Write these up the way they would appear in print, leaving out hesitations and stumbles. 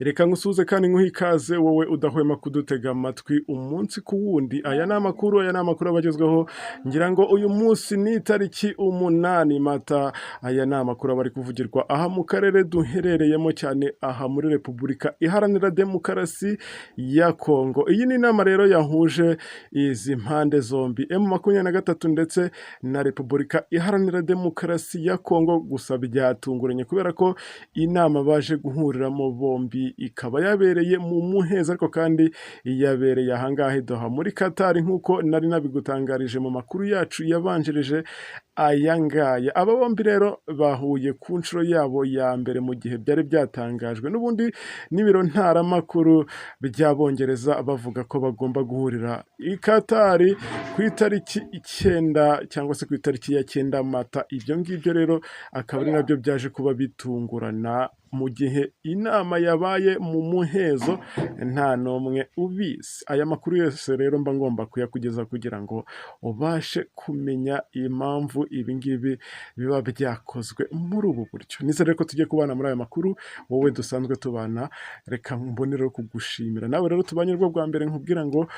Reka ngusuhuze kandi nkuhe ikaze wowe udahwema kudutega amatwi umunsi ku wundi. Aya ni amakuru, aya ni amakuru aba agezweho, ngira ngo uyu munsi ni itariki 8 Mata. Aya ni amakuru aba ari kuvugirwa aha mu karere duherereyemo cyane aha muri Repubulika Iharanira Demokarasi ya Kongo. Iyi ni inama rero yahuje izi mpande zombi, M23 ndetse na Repubulika Iharanira Demokarasi ya Kongo, gusa byatunguranye kubera ko inama baje guhuriramo bombi ikaba yabereye mu muhezo, ariko kandi yabereye ahangaha i Doha muri Qatar, nk'uko nari nabigutangarije mu makuru yacu yabanjirije aya ngaya. Aba bombi rero bahuye ku nshuro yabo ya mbere mu gihe byari byatangajwe n'ubundi n'ibiro ntaramakuru by'Abongereza bavuga ko bagomba guhurira i Qatar ku itariki 9 cyangwa se ku itariki ya 9 Mata. Ibyo ngibyo rero akaba ari nabyo byaje kuba bitungurana mu gihe inama yabaye mu muhezo nta n'umwe ubizi. Aya makuru yose rero mba ngomba kuyakugeza kugira ngo ubashe kumenya impamvu ibi ngibi biba byakozwe muri ubu buryo. Nizere ko tugiye kubana muri aya makuru, wowe dusanzwe tubana, reka mbonere kugushimira. Nawe rero tubanye rwo bwa mbere nkubwira ngo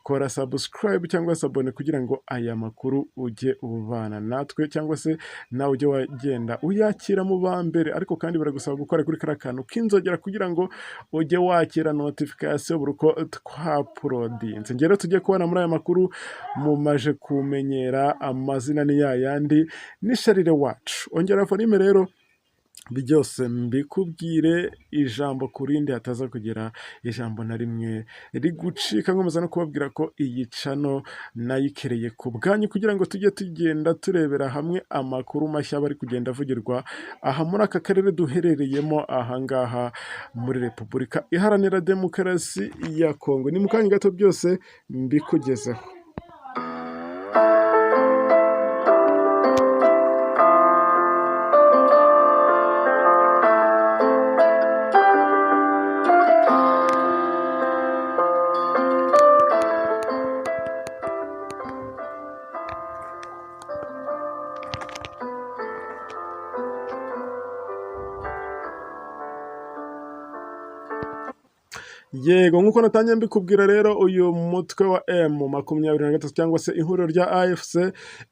kora subscribe cyangwa se abone kugira ngo aya makuru ujye ubana natwe cyangwa se nawe ujye wagenda uyakira mu ba mbere, ariko kandi baragusaba gukora kuri kariya kantu k'inzogera kugira ngo ujye wakira notification buri uko twapulodinze. Njye rero tujye kubona muri aya makuru, mumaje kumenyera amazina ni ya yandi, ni Sharire wacu. Ongera volume rero byose mbikubwire ijambo ku rindi, hataza kugira ijambo na rimwe rigucika. Nkomeza no kubabwira ko iyi cano nayikereye ku bwanyu kugira ngo tujye tugenda turebera hamwe amakuru mashya bari kugenda avugirwa aha muri aka karere duherereyemo ahangaha muri Repubulika Iharanira Demokarasi ya Kongo. Ni mu kanya gato byose mbikugezeho. Yego, nk'uko natangiye mbikubwira rero, uyu mutwe wa M23 cyangwa se ihuriro rya AFC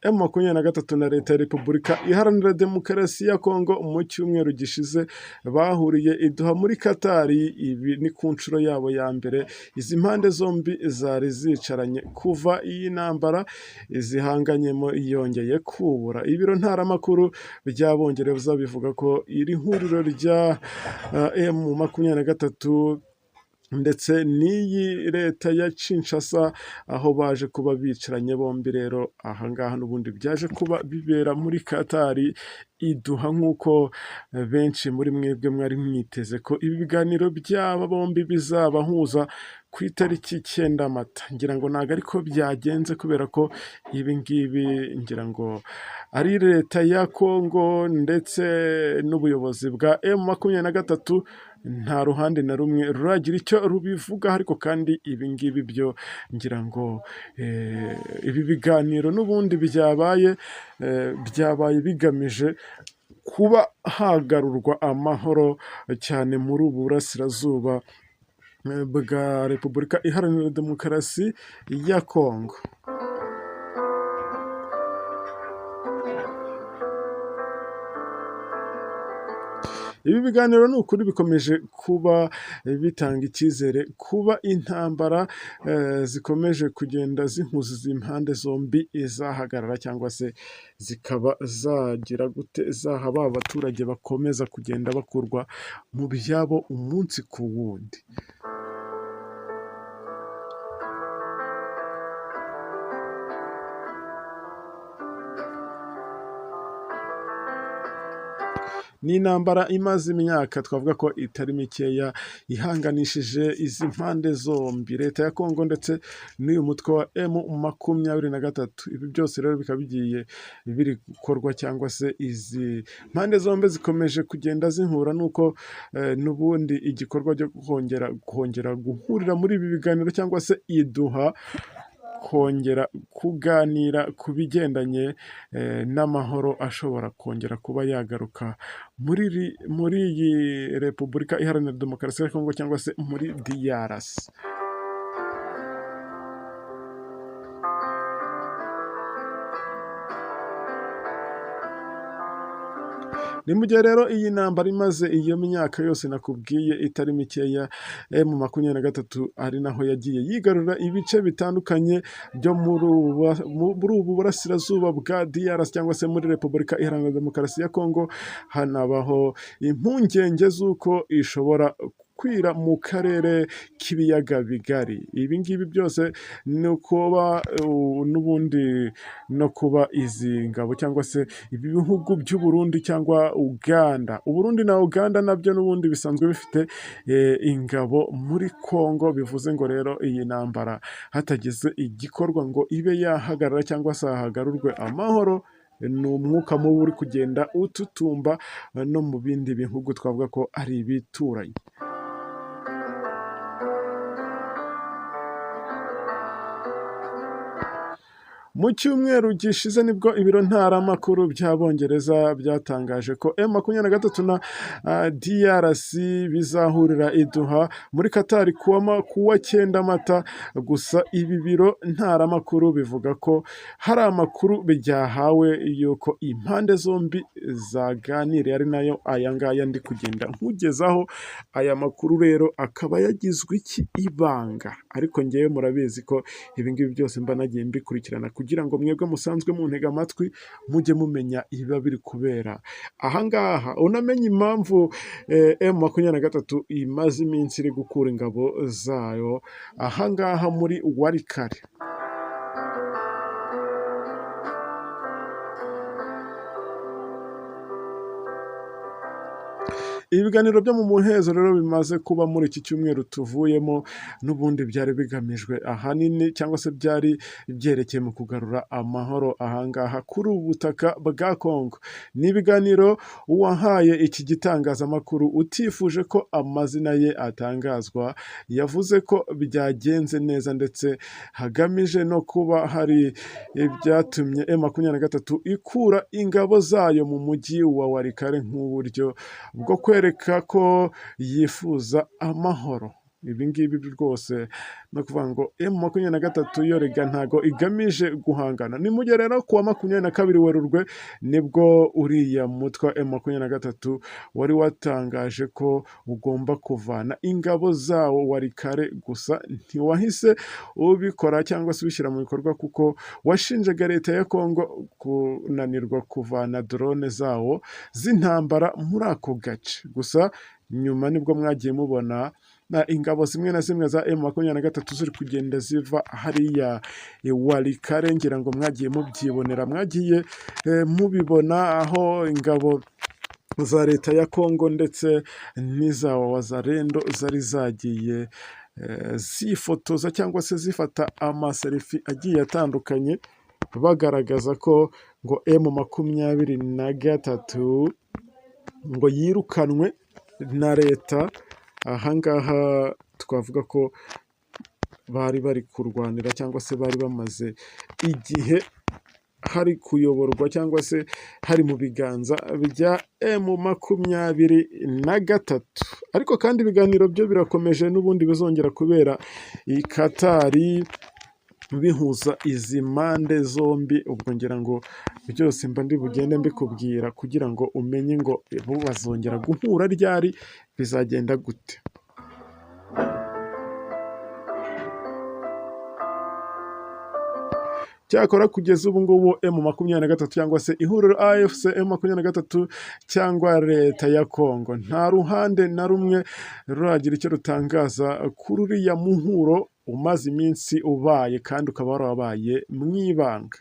M23 na Leta ya Repubulika Iharanira Demokarasi ya Kongo mu cyumweru gishize bahuriye i Doha muri Qatar. Ibi ni ku nshuro yabo ya mbere izi mpande zombi zari zicaranye kuva iyi ntambara zihanganyemo yongeye kubura. Ibiro ntaramakuru by'Abongereza bivuga ko iri huriro rya M23 ndetse n'iyi leta ya Kinshasa, aho baje kuba bicaranye bombi rero ahangaha n'ubundi byaje kuba bibera muri Qatar i Doha, nk'uko benshi muri mwebwe mwari mwiteze ko ibi biganiro by'aba bombi bizabahuza ku itariki 9 Mata. Ngira ngo ntabwo ariko byagenze, kubera ko ibi ngibi ngira ngo ari leta ya Kongo ndetse n'ubuyobozi bwa M23 nta ruhande na rumwe ruragira icyo rubivuga, ariko kandi ibi ngibi byo ngira ngo ibi biganiro n'ubundi byabaye byabaye bigamije kuba hagarurwa amahoro cyane muri ubu burasirazuba bwa Repubulika Iharanira Demokarasi ya Kongo. Ibi biganiro ni ukuri bikomeje kuba bitanga icyizere kuba intambara zikomeje kugenda zihuza impande zombi zahagarara cyangwa se zikaba zagira gute, zaha ba baturage bakomeza kugenda bakurwa mu byabo umunsi ku wundi. Ni intambara imaze imyaka twavuga ko itari mikeya ihanganishije izi mpande zombi, leta ya Kongo ndetse n'uyu mutwe wa M23. Ibi byose rero bikaba bigiye biri gukorwa cyangwa se izi mpande zombi zikomeje kugenda zihura n'uko n'ubundi igikorwa cyo kongera guhurira muri ibi biganiro cyangwa se i Doha kongera kuganira ku bigendanye n'amahoro ashobora kongera kuba yagaruka muri iyi Repubulika Iharanira Demokarasi ya Kongo cyangwa se muri DRC. Ni mu gihe rero iyi ntambara imaze iyo myaka yose nakubwiye itari mikeya, M23 ari naho yagiye yigarura ibice bitandukanye byo muri ubu burasirazuba bwa DRC cyangwa se muri Repubulika Iharanira Demokarasi ya Kongo, hanabaho impungenge z'uko ishobora kwira mu karere k'ibiyaga bigari. Ibi ngibi byose ni ukuba n'ubundi no kuba izi ngabo cyangwa se ibi bihugu by'u Burundi cyangwa Uganda. U Burundi na Uganda nabyo n'ubundi bisanzwe bifite ingabo muri Kongo, bivuze ngo rero iyi ntambara hatagize igikorwa ngo ibe yahagarara cyangwa se hagarurwe amahoro, ni umwuka mubi uri kugenda ututumba no mu bindi bihugu twavuga ko ari ibituranyi. Mu cyumweru gishize nibwo ibiro ntaramakuru by'Abongereza byatangaje ko M23 na DRC bizahurira i Doha muri Qatar kuwa 9 Mata. Gusa ibi biro ntaramakuru bivuga ko hari amakuru byahawe yuko impande zombi zaganiriye, ari nayo aya ngaya ndi kugenda nkugezaho. Aya makuru rero akaba yagizwe iki ibanga, ariko ngewe murabizi ko ibi ngibi byose mba nagiye mbikurikirana kugira ngo mwebwe musanzwe muntega amatwi mujye mumenya ibiba biri kubera ahangaha, unamenye impamvu M23 imaze iminsi iri gukura ingabo zayo ahangaha muri Walikale. Ibiganiro byo mu muhezo rero bimaze kuba muri iki cyumweru tuvuyemo n'ubundi byari bigamijwe ahanini cyangwa se byari byerekeye mu kugarura amahoro ahangaha kuri ubu butaka bwa Kongo. Ni ibiganiro uwahaye iki gitangazamakuru utifuje ko amazina ye atangazwa yavuze ko byagenze neza, ndetse hagamije no kuba hari ibyatumye M23 ikura ingabo zayo mu mujyi wa Walikale nk'uburyo bwo kwereka ko yifuza amahoro. Ibi ngibi rwose no kuvuga ngo M23 yo rega ntago igamije guhangana. Ni mu gihe rero kuwa 22 Werurwe nibwo uriya mutwe wa M23 wari watangaje ko ugomba kuvana ingabo zawo Walikale, gusa ntiwahise ubikora cyangwa se ubishyira mu bikorwa kuko washinjaga leta ya Kongo kunanirwa kuvana drone zawo z'intambara muri ako gace. Gusa nyuma nibwo mwagiye mubona na ingabo zimwe na zimwe za M23 ziri kugenda ziva hariya Walikale, ngira ngo mwagiye mubyibonera, mwagiye mubibona aho ingabo za leta ya Kongo ndetse n'iza Wazalendo zari zagiye zifotoza cyangwa se zifata amaserifi agiye atandukanye bagaragaza ko ngo M23 ngo yirukanwe na leta. Ahangaha twavuga ko bari bari kurwanira cyangwa se bari bamaze igihe hari kuyoborwa cyangwa se hari mu biganza bya M23. Ariko kandi ibiganiro byo birakomeje n'ubundi bizongera kubera i Katari bihuza izi mpande zombi. Ubwo ngira ngo byose mba ndi bugende mbikubwira kugira ngo umenye ngo bo bazongera guhura ryari, bizagenda gute. Cyakora kugeza ubu ngubu M23 cyangwa se ihuriro AFC M23 cyangwa leta ya Kongo nta ruhande na rumwe ruragira icyo rutangaza kuri uriya muhuro umaze iminsi ubaye kandi ukaba warabaye mu ibanga.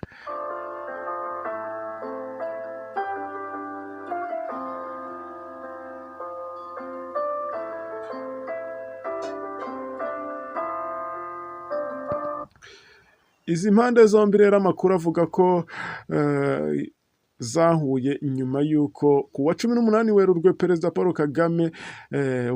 Izi mpande zombi rero amakuru avuga ko zahuye nyuma y'uko ku wa 18 Werurwe Perezida Paul Kagame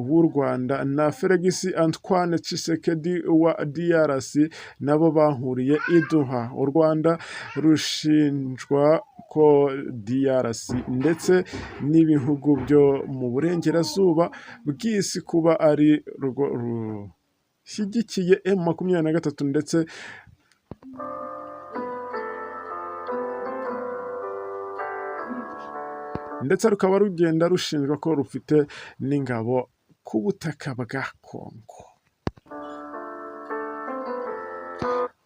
w'u Rwanda na Felix Antoine Tshisekedi wa DRC nabo bahuriye i Doha. U Rwanda rushinjwa ko DRC ndetse n'ibihugu byo mu burengerazuba bw'isi kuba ari rwo rushyigikiye M23 ndetse rukaba rugenda rushinjwa ko rufite n'ingabo ku butaka bwa Kongo.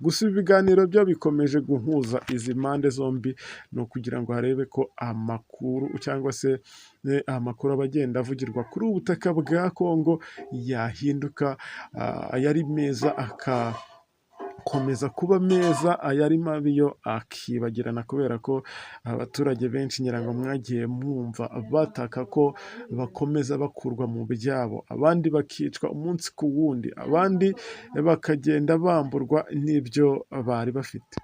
Gusa ibi biganiro byo bikomeje guhuza izi mpande zombi, ni ukugira ngo harebe ko amakuru cyangwa se amakuru aba agenda avugirwa kuri ubu butaka bwa Kongo yahinduka, ayari meza akakomeza kuba meza, ayari mabi yo akibagirana, kubera ko abaturage benshi ngira ngo mwagiye mwumva bataka ko bakomeza bakurwa mu byabo, abandi bakicwa umunsi ku wundi, abandi bakagenda bamburwa n'ibyo bari bafite.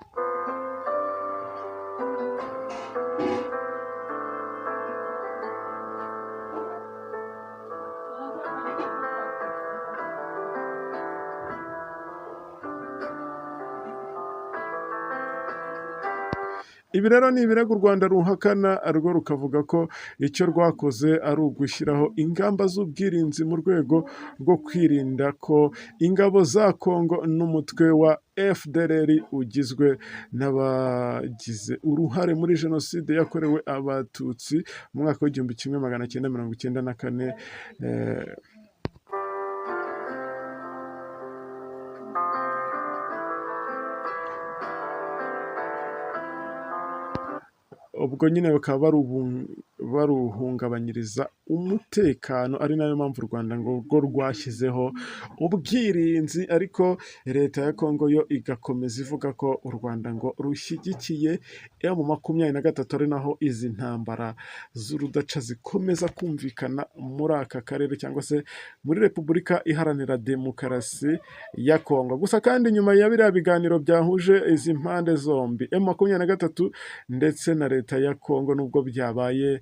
Ibi rero ni ibirego u Rwanda ruhakana, rwo rukavuga ko icyo rwakoze ari ugushyiraho ingamba z'ubwirinzi mu rwego rwo kwirinda ko ingabo za Kongo n'umutwe wa FDLR ugizwe n'abagize uruhare muri Jenoside yakorewe Abatutsi mu mwaka w'1994 ubwo nyine bakaba baruhungabanyiriza umutekano, ari nayo mpamvu u Rwanda ngo rwo rwashyizeho ubwirinzi, ariko leta ya Kongo yo igakomeza ivuga ko u Rwanda ngo rushyigikiye M23, ari naho izi ntambara z'urudaca zikomeza kumvikana muri aka karere cyangwa se muri Repubulika Iharanira Demokarasi ya Kongo. Gusa kandi nyuma ya biriya biganiro byahuje izi mpande zombi M23 ndetse na leta ya Kongo, nubwo byabaye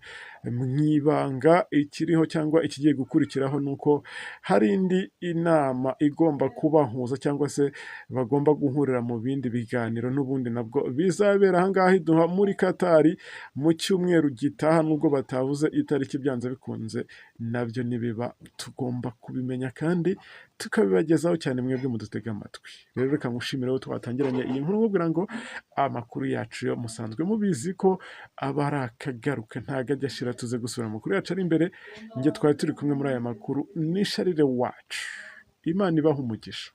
mu ibanga, ikiriho cyangwa ikigiye gukurikiraho ni uko hari indi inama igomba kubahuza cyangwa se bagomba guhurira mu bindi biganiro, n'ubundi nabwo bizabera aha ngaha i Doha muri Katari mu cyumweru gitaha, nubwo batavuze itariki, byanze bikunze nabyo nibiba tugomba kubimenya kandi tukabibagezaho cyane mwebwe mudutega amatwi. Rero reka ngushimire aho twatangiranye iyi nkuru nkubwira ngo amakuru yacu yo musanzwe mubizi ko aba ari akagaruka, ntago ajya ashira. Tuze gusubira amakuru yacu ari imbere, njye twari turi kumwe muri aya makuru ni Sharire wacu. Imana ibahe umugisha.